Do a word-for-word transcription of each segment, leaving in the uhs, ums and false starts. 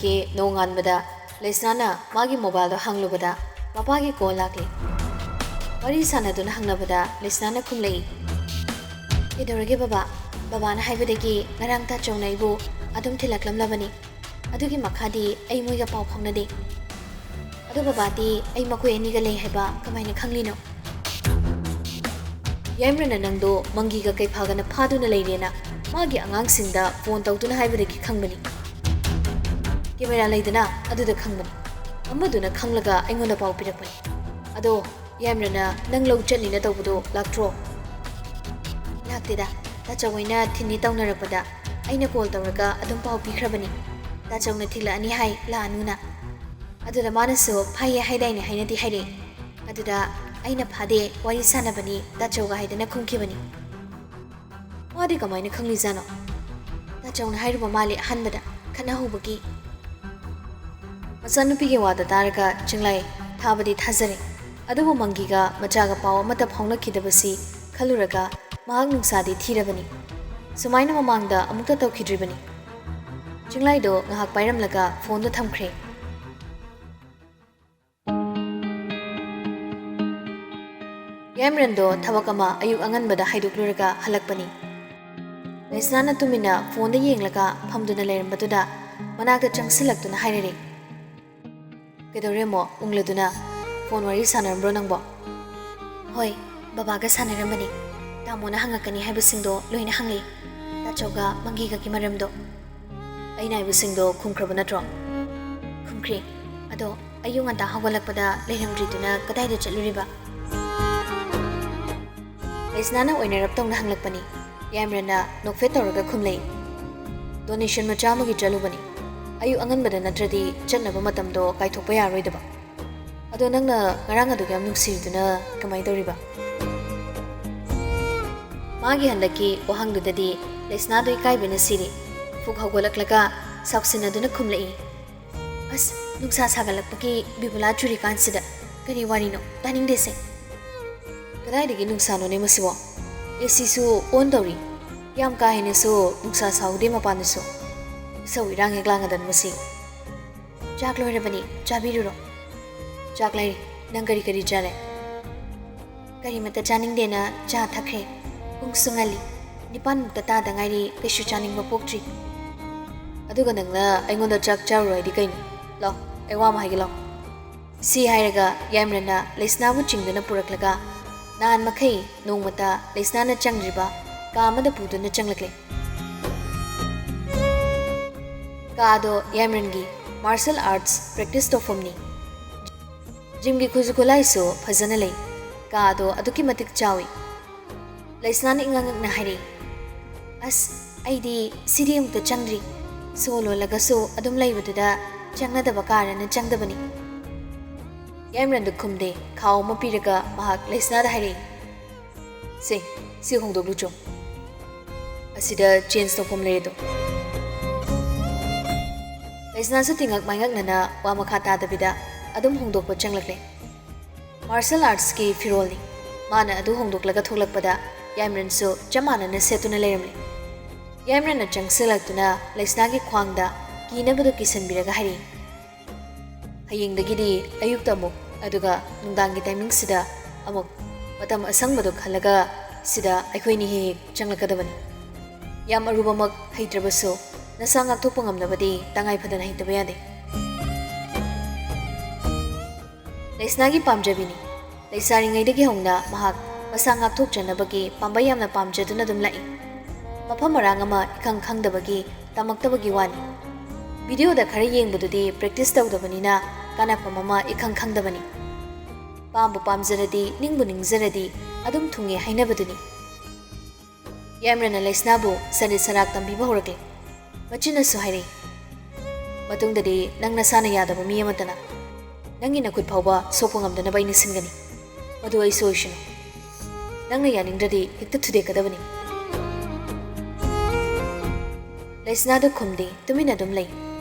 ꯀꯦ ꯅꯣꯡꯉꯥꯟꯕꯗ ꯂꯩꯁꯅꯥꯅ ꯃꯥꯒꯤ ꯃꯣꯕꯥꯏꯜꯗꯣ ꯍꯥꯡꯂꯨꯕꯗ ꯃꯄꯥꯒꯤ ꯀꯣꯜ ꯂꯥꯛꯂꯤ꯫ ꯋꯥꯔꯤ ꯁꯥꯟꯅꯗꯨꯅ ꯍꯪꯅꯕꯗ ꯂꯩꯁꯅꯥꯅ ꯈꯨꯝꯂꯛꯏ, "ꯀꯩꯗꯧꯔꯒꯦ ꯕꯕꯥ? ꯕꯕꯥꯅ ꯍꯥꯏꯕꯗꯒꯤ ꯉꯔꯥꯡ ꯇꯥꯆꯧꯅ ꯑꯩꯕꯨ ꯑꯗꯨꯝ ꯊꯤꯜꯂꯛꯂꯝꯂꯕꯅꯤ꯫ ꯑꯗꯨꯒꯤ ꯃꯈꯥꯗꯤ ꯑꯩ ꯃꯣꯏꯒ ꯄꯥꯎ ꯐꯥꯎꯅꯗꯦ꯫ ꯑꯗꯣ ꯕꯕꯥꯗꯤ ꯑꯩ ꯃꯈꯣꯏ ꯑꯅꯤꯒ ꯂꯩ ꯍꯥꯏꯕ ꯀꯃꯥꯏꯅ ꯈꯪꯂꯤꯅꯣ?" ꯌꯥꯏꯃꯔꯅ ꯅꯪꯗꯣ ꯃꯪꯒꯤꯒ ꯀꯩꯐꯥꯒꯅ ꯐꯥꯗꯨꯅ ꯂꯩꯔꯦꯅ ꯃꯥꯒꯤ ꯑꯉꯥꯡꯁꯤꯡꯗ ꯐꯣꯟ ꯇꯧꯗꯨꯅ ꯍꯥꯏꯕꯗꯒꯤ ꯈꯪꯕꯅꯤ꯫ ꯀꯦꯃꯦꯔꯥ ꯂꯩꯗꯅ, ꯑꯗꯨꯗ ꯈꯪꯕꯅꯤ꯫ ꯑꯃꯗꯨꯅ ꯈꯪꯂꯒ ꯑꯩꯉꯣꯟꯗ ꯄꯥꯎ ꯄꯤꯔꯛꯄꯅꯤ꯫ ꯑꯗꯣ ꯌꯥꯏꯃꯔꯅ ꯅꯪ ꯂꯧ ꯆꯠꯅꯤꯅ ꯇꯧꯕꯗꯣ ꯂꯥꯛꯇ꯭ꯔꯣ? ꯂꯥꯛꯇꯦꯗ꯫ ꯇꯥꯆꯧ ꯍꯣꯏꯅ ꯊꯤꯟꯅꯤ ꯇꯧꯅꯔꯛꯄꯗ ꯑꯩꯅ ꯀꯣꯜ ꯇꯧꯔꯒ ꯑꯗꯨꯝ ꯄꯥꯎ ꯄꯤꯈ꯭ꯔꯕꯅꯤ, ꯇꯥꯆꯧꯅ ꯊꯤꯜꯂꯛꯑꯅꯤ ꯍꯥꯏ, ꯂꯥꯛꯑꯅꯨꯅ꯫ ꯑꯗꯨꯗ ꯃꯥꯅꯁꯨ ꯐꯩꯌꯦ ꯍꯥꯏꯗꯥꯏꯅꯦ ꯍꯥꯏꯅꯗꯤ ꯍꯥꯏꯔꯛꯑꯦ꯫ ꯑꯗꯨꯗ ꯑꯩꯅ ꯐꯥꯗꯦ, ꯋꯥꯔꯤ ꯁꯥꯟꯅꯕꯅꯤ ꯇꯥꯆꯧꯒ ꯍꯥꯏꯗꯅ ꯈꯨꯝꯈꯤꯕꯅꯤ꯫ ꯃꯥꯗꯤ ꯀꯃꯥꯏꯅ ꯈꯪꯂꯤꯖꯥꯠꯅꯣ? ꯇꯥꯆꯧꯅ ꯍꯥꯏꯔꯨꯕ ꯃꯥꯜꯂꯦ ꯑꯍꯥꯟꯕꯗ ꯈꯠꯅꯍꯧꯕꯒꯤ꯫ ꯃꯆꯥꯅꯨꯄꯤꯒꯤ ꯋꯥꯗ ꯇꯥꯔꯒ ꯆꯤꯡꯂꯥꯏ ꯊꯥꯕꯗꯤ ꯊꯥꯖꯔꯦ, ꯑꯗꯨꯕꯨ ꯃꯪꯒꯤꯒ ꯃꯆꯥꯒ ꯄꯥꯎ ꯑꯃꯠꯇ ꯐꯥꯎꯅꯈꯤꯗꯕꯁꯤ ꯈꯜꯂꯨꯔꯒ ꯃꯍꯥꯛ ꯅꯨꯡꯁꯥꯗꯤ ꯊꯤꯔꯕꯅꯤ꯫ ꯁꯨꯃꯥꯏꯅ ꯃꯃꯥꯡꯗ ꯑꯃꯨꯛꯇ ꯇꯧꯈꯤꯗ꯭ꯔꯤꯕꯅꯤ꯫ ꯆꯤꯡꯂꯥꯏꯗꯣ ꯉꯥꯏꯍꯥꯛ ꯄꯥꯏꯔꯝꯂꯒ ꯐꯣꯟꯗꯣ ꯊꯝꯈ꯭ꯔꯦ꯫ ꯌꯥꯏꯃꯔꯟꯗꯣ ꯊꯕꯛ ꯑꯃ ꯑꯌꯨꯛ ꯑꯉꯟꯕꯗ ꯍꯥꯏꯗꯣꯛꯂꯨꯔꯒ ꯍꯜꯂꯛꯄꯅꯤ꯫ ꯂꯩꯁꯅꯥꯅ ꯇꯨꯃꯤꯟꯅ ꯐꯣꯟꯗ ꯌꯦꯡꯂꯒ ꯐꯝꯗꯨꯅ ꯂꯩꯔꯝꯕꯗꯨꯗ ꯃꯅꯥꯛꯇ ꯆꯪꯁꯤꯜꯂꯛꯇꯨꯅ ꯍꯥꯏꯔꯔꯦ, "ꯀꯩꯗꯧꯔꯦ ꯑꯃꯨꯛ ꯎꯪꯂꯗꯨꯅ? ꯐꯣꯟ ꯋꯥꯔꯤ ꯁꯥꯟꯅꯔꯝꯕ꯭ꯔꯣ ꯅꯪꯕꯣ?" "ꯍꯣꯏ, ꯕꯕꯥꯒ ꯁꯥꯟꯅꯔꯝꯕꯅꯤ꯫ ꯇꯥꯃꯣꯅ ꯍꯪꯉꯛꯀꯅꯤ ꯍꯥꯏꯕꯁꯤꯡꯗꯣ ꯂꯣꯏꯅ ꯍꯪꯂꯤ꯫ ꯇꯥꯆꯧꯒ ꯃꯪꯒꯤꯒꯒꯤ ꯃꯔꯝꯗꯣ꯫" "ꯑꯩꯅ ꯍꯥꯏꯕꯁꯤꯡꯗꯣ ꯈꯨꯝꯈ꯭ꯔꯕ ꯅꯠꯇ꯭ꯔꯣ?" "ꯈꯨꯝꯈ꯭ꯔꯦ꯫ ꯑꯗꯣ ꯑꯌꯨꯛ ꯉꯟꯇꯥ ꯍꯧꯒꯠꯂꯛꯄꯗ ꯂꯩꯔꯝꯗ꯭ꯔꯤꯗꯨꯅ ꯀꯗꯥꯏꯗ ꯆꯠꯂꯨꯔꯤꯕ?" ꯂꯩꯁꯅꯥꯅ ꯑꯣꯏꯅꯔꯞ ꯇꯧꯅ ꯍꯪꯂꯛꯄꯅꯤ꯫ ꯌꯥꯏꯃꯔꯟꯅ ꯅꯣꯛꯐꯦꯠ ꯇꯧꯔꯒ ꯈꯨꯝꯂꯛꯏ, "ꯗꯣꯅꯦꯁꯟ ꯃꯆꯥ ꯑꯃꯒꯤ ꯆꯠꯂꯨꯕꯅꯤ꯫ ꯑꯌꯨꯛ ꯑꯉꯟꯕꯗ ꯅꯠꯇ꯭ꯔꯗꯤ ꯆꯠꯅꯕ ꯃꯇꯝꯗꯣ ꯀꯥꯏꯊꯣꯛꯄ ꯌꯥꯔꯣꯏꯗꯕ꯫ ꯑꯗꯣ ꯅꯪꯅ ꯉꯔꯥꯡ ꯑꯗꯨꯛ ꯌꯥꯝ ꯅꯨꯡꯁꯤꯔꯤꯗꯨꯅ ꯀꯃꯥꯏꯅ ꯇꯧꯔꯤꯕ?" ꯃꯥꯒꯤ ꯍꯟꯗꯛꯀꯤ ꯋꯥꯍꯪꯗꯨꯗꯗꯤ ꯂꯩꯁꯅꯥꯗꯣ ꯏꯀꯥꯏꯕꯅ ꯁꯤꯔꯦ꯫ ꯐꯨꯛ ꯍꯧꯒꯠꯂꯛꯂꯒ ꯁꯥꯎꯁꯤꯟꯅꯗꯨꯅ ꯈꯨꯝꯂꯛꯏ, "ꯑꯁ, ꯅꯨꯡꯁꯥ ꯁꯥꯒꯠꯂꯛꯄꯒꯤ ꯕꯤꯕꯨꯂꯥ ꯆꯨꯔꯤꯀꯥꯟꯁꯤꯗ ꯀꯔꯤ ꯋꯥꯔꯤꯅꯣ? ꯇꯥꯅꯤꯡꯗꯦꯁꯦ꯫" "ꯀꯗꯥꯏꯗꯒꯤ ꯅꯨꯡꯁꯥꯅꯣꯅꯦ ꯃꯁꯤꯕꯣ? ꯑꯦ ꯁꯤꯁꯨ ꯑꯣꯟ ꯇꯧꯔꯤ꯫ ꯌꯥꯝ ꯀꯥ ꯍꯦꯟꯅꯁꯨ ꯅꯨꯡꯁꯥ ꯁꯥꯍꯧꯗꯦ ꯃꯄꯥꯟꯗꯁꯨ꯫ ꯏꯁꯧ ꯏꯔꯥꯡ ꯍꯦꯛ ꯂꯥꯡꯉꯗꯅ ꯃꯁꯤ꯫ ꯆꯥꯛ ꯂꯣꯏꯔꯕꯅꯤ, ꯆꯥꯕꯤꯔꯨꯔꯣ꯫ ꯆꯥꯛ ꯂꯩꯔꯤ꯫ ꯅꯪ ꯀꯔꯤ ꯀꯔꯤ ꯆꯥꯔꯦ? ꯀꯔꯤꯃꯠꯇ ꯆꯥꯅꯤꯡꯗꯦꯅ ꯆꯥ ꯊꯛꯈ꯭ꯔꯦ꯫ ꯄꯨꯡꯁꯨ ꯉꯜꯂꯤ꯫ ꯅꯤꯄꯥꯟꯃꯨꯛꯇ ꯇꯥꯗ ꯉꯥꯏꯔꯤ, ꯀꯩꯁꯨ ꯆꯥꯅꯤꯡꯕ ꯄꯣꯛꯇ꯭ꯔꯤ꯫ ꯑꯗꯨꯒ ꯅꯪꯅ ꯑꯩꯉꯣꯟꯗ ꯆꯥꯛ ꯆꯥꯔꯨꯔꯣ ꯍꯥꯏꯗꯤ ꯀꯩꯅꯣ? ꯂꯥꯎ, ꯑꯩ ꯋꯥ ꯑꯃ ꯍꯥꯏꯒꯦ ꯂꯥꯎ꯫ ꯁꯤ ꯍꯥꯏꯔꯒ ꯌꯥꯏꯃꯔꯟꯅ ꯂꯩꯁꯅꯥꯕꯨ ꯆꯤꯡꯗꯨꯅ ꯄꯨꯔꯛꯂꯒ ꯅꯍꯥꯟ ꯃꯈꯩ ꯅꯣꯡꯃꯇ ꯂꯩꯁꯅꯥꯅ ꯆꯪꯗ꯭ꯔꯤꯕ ꯀꯥ ꯑꯃꯗ ꯄꯨꯗꯨꯅ ꯆꯪꯂꯛꯂꯦ꯫ ꯀꯥ ꯑꯗꯣ ꯌꯥꯏꯃꯔꯟꯒꯤ martial arts practice ꯇꯧꯐꯝꯅꯤ꯫ ꯖꯤꯝꯒꯤ ꯈꯨꯠꯁꯨ ꯈꯨꯠꯂꯥꯏꯁꯨ ꯐꯖꯅ ꯂꯩ꯫ ꯀꯥ ꯑꯗꯣ ꯑꯗꯨꯛꯀꯤ ꯃꯇꯤꯛ ꯆꯥꯎꯏ꯫ ꯂꯩꯁꯅꯥꯅ ꯏꯉꯛ ꯉꯛꯅ ꯍꯥꯏꯔꯛꯏ, "ꯑꯁ, ꯑꯩꯗꯤ ꯁꯤꯗꯤ ꯑꯃꯨꯛꯇ ꯆꯪꯗ꯭ꯔꯤ꯫ ꯁꯣ ꯂꯣꯜꯂꯒꯁꯨ ꯑꯗꯨꯝ ꯂꯩꯕꯗꯨꯗ ꯆꯪꯅꯗꯕ ꯀꯥꯔꯅ ꯆꯪꯗꯕꯅꯤ꯫" ꯌꯥꯏꯃꯔꯟꯗꯨ ꯈꯨꯝꯗꯦ꯫ ꯈꯥꯎ ꯑꯃ ꯄꯤꯔꯒ ꯃꯍꯥꯛ ꯂꯩꯁꯅꯥꯗ ꯍꯥꯏꯔꯛꯏ, "ꯁꯦ, ꯁꯤ ꯍꯣꯡꯗꯣꯛꯂꯨ ꯆꯣ꯫ ꯑꯁꯤꯗ change ꯇꯧꯐꯝ ꯂꯩ ꯑꯗꯣ꯫" ꯂꯩꯁꯅꯥꯁꯨ ꯇꯤꯉꯛ ꯃꯥꯏꯉꯛꯅꯅ ꯋꯥ ꯃꯈꯥ ꯇꯥꯗꯕꯤꯗ ꯑꯗꯨꯝ ꯍꯣꯡꯗꯣꯛꯄ ꯆꯪꯂꯛꯂꯦ꯫ Martial artsꯀꯤ ꯐꯤꯔꯣꯜꯅꯤ꯫ ꯃꯥꯅ ꯑꯗꯨ ꯍꯣꯡꯗꯣꯛꯂꯒ ꯊꯣꯛꯂꯛꯄꯗ ꯌꯥꯏꯃꯔꯟꯁꯨ ꯆꯞ ꯃꯥꯟꯅꯅ ꯁꯦꯠꯇꯨꯅ ꯂꯩꯔꯝꯂꯦ꯫ ꯌꯥꯏꯃꯔꯟꯅ ꯆꯪꯁꯤꯜꯂꯛꯇꯨꯅ ꯂꯩꯁꯅꯥꯒꯤ ꯈ꯭ꯋꯥꯡꯗ ꯀꯤꯅꯕꯗꯨ ꯀꯤꯁꯟꯕꯤꯔꯒ ꯍꯥꯏꯔꯛꯏ, "ꯍꯌꯦꯡꯗꯒꯤꯗꯤ ꯑꯌꯨꯛꯇ ꯑꯃꯨꯛ, ꯑꯗꯨꯒ ꯅꯨꯡꯗꯥꯡꯒꯤ timingꯁꯤꯗ ꯑꯃꯨꯛ ꯃꯇꯝ ꯑꯁꯪꯕꯗꯣ ꯈꯜꯂꯒ ꯁꯤꯗ ꯑꯩꯈꯣꯏꯅꯤ ꯍꯦꯛ ꯍꯦꯛ ꯆꯪꯂꯛꯀꯗꯕꯅꯤ꯫ ꯌꯥꯝ ꯑꯔꯨꯕꯃꯛ ꯍꯩꯇ꯭ꯔꯕꯁꯨ ꯅꯁꯥ ꯉꯥꯛꯊꯣꯛꯄ ꯉꯝꯅꯕꯗꯤ ꯇꯉꯥꯏ ꯐꯗꯅ ꯍꯩꯇꯕ ꯌꯥꯗꯦ꯫" ꯂꯩꯁꯅꯥꯒꯤ ꯄꯥꯝꯖꯕꯤꯅꯤ꯫ ꯂꯩꯁꯥꯔꯤꯉꯩꯗꯒꯤ ꯍꯧꯅ ꯃꯍꯥꯛ ꯃꯁꯥ ꯉꯥꯛꯊꯣꯛꯆꯅꯕꯒꯤ ꯄꯥꯝꯕꯩ ꯌꯥꯝꯅ ꯄꯥꯝꯖꯗꯨꯅ ꯑꯗꯨꯝ ꯂꯥꯛꯏ꯫ ꯃꯐꯝ ꯃꯔꯥꯡ ꯑꯃ ꯏꯈꯪ ꯈꯪꯗꯕꯒꯤ ꯇꯝꯃꯛꯇꯕꯒꯤ ꯋꯥꯅꯤ꯫ Videoꯗ ꯈꯔ ꯌꯦꯡꯕꯗꯨꯗꯤ practice ꯇꯧꯗꯕꯅꯤꯅ ꯀꯥꯟꯅꯐꯝ ꯑꯃ ꯏꯈꯪ ꯈꯪꯗꯕꯅꯤ꯫ ꯄꯥꯝꯕꯨ ꯄꯥꯝꯖꯔꯗꯤ, ꯅꯤꯡꯕꯨ ꯅꯤꯡꯖꯔꯗꯤ ꯑꯗꯨꯝ ꯊꯨꯡꯉꯦ ꯍꯥꯏꯅꯕꯗꯨꯅꯤ꯫ ꯌꯥꯏꯃꯔꯟꯅ ꯂꯩꯁꯅꯥꯕꯨ ꯁꯔꯤꯠ ꯁꯔꯥꯛ ꯇꯝꯕꯤꯕ ꯍꯧꯔꯛꯂꯦ꯫ ꯃꯆꯤꯟꯅꯁꯨ ꯍꯥꯏꯔꯛꯏ, "ꯃꯇꯨꯡꯗꯗꯤ ꯅꯪ ꯅꯁꯥꯅ ꯌꯥꯗꯕ ꯃꯤ ꯑꯃꯠꯇꯅ ꯅꯪꯒꯤ ꯅꯈꯨꯠ ꯐꯥꯎꯕ ꯁꯣꯛꯄ ꯉꯝꯗꯅꯕ ꯑꯩꯅ ꯁꯤꯟꯒꯅꯤ꯫ ꯃꯗꯨ ꯑꯩ ꯁꯣꯏꯁꯅꯨ꯫ ꯅꯪꯅ ꯌꯥꯅꯤꯡꯗ꯭ꯔꯗꯤ ꯍꯦꯛꯇ ꯊꯨꯗꯦꯛꯀꯗꯕꯅꯤ꯫" ꯂꯩꯁꯅꯥꯗꯨ ꯈꯨꯝꯗꯦ, ꯇꯨꯃꯤꯟꯅ ꯑꯗꯨꯝ ꯂꯩ꯫